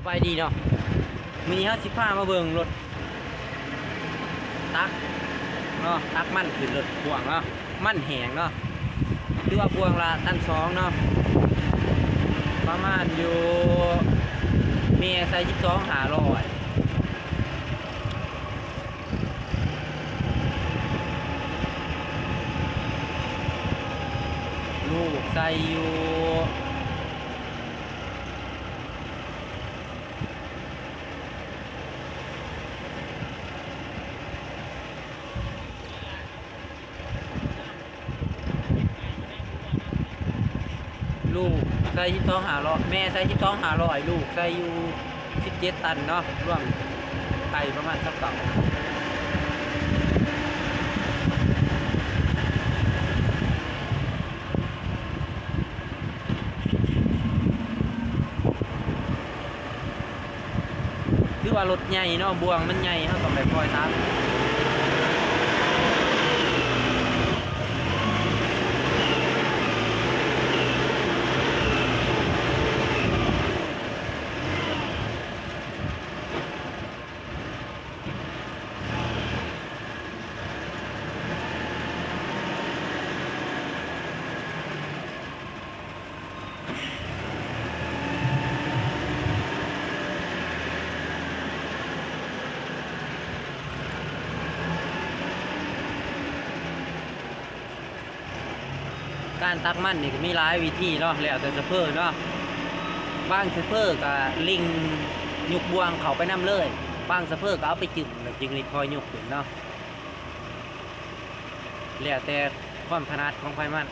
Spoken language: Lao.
ສະບາຍດີເນາະ ມື້ນີ້ເຮົາຊິພາມາເບິ່ງລົດຕັກເນາະ ຕັກມັນຂຶ້ນລົດພ່ວງເນາະ ມັນແຫ້ງເນາະ ຖືວ່າພ່ວງລະຕັນສອງເນາະ ປະມານຢູ່ ແມ່ໃສ່ສິບສອງຫ້າຮ້ອຍ ລູກໃສ່ຢູ່ ລູກໃສ່ສິບສອງຫ້າຮ້ອຍ ແມ່ໃສ່ສິບສອງຫ້າຮ້ອຍ ລູກໃສ່ຢູ່ສິບເຈັດຕັນເນາະ ລວມໄກ່ປະມານຊາວເກົ້າ ຖືວ່າລົດໃຫຍ່ເນາະ ບ່ວງມັນໃຫຍ່ ເຮົາຕ້ອງໄດ້ຄອຍຕັກ. ການຕັກມັນນີ້ກໍມີຫຼາຍວິທີເນາະ ແລ້ວແຕ່ໂຊເຟີເນາະ ບາງໂຊເຟີກໍເລັ່ງຍົກບ່ວງເຂົ້າໄປນຳເລີຍ ບາງໂຊເຟີກໍເອົາໄປຈື່ມ ແລ້ວຈຶ່ງຄ່ອຍຍົກຂຶ້ນເນາະ ແລ້ວແຕ່ຄວາມຖະໜັດຂອງໃຜມັນ.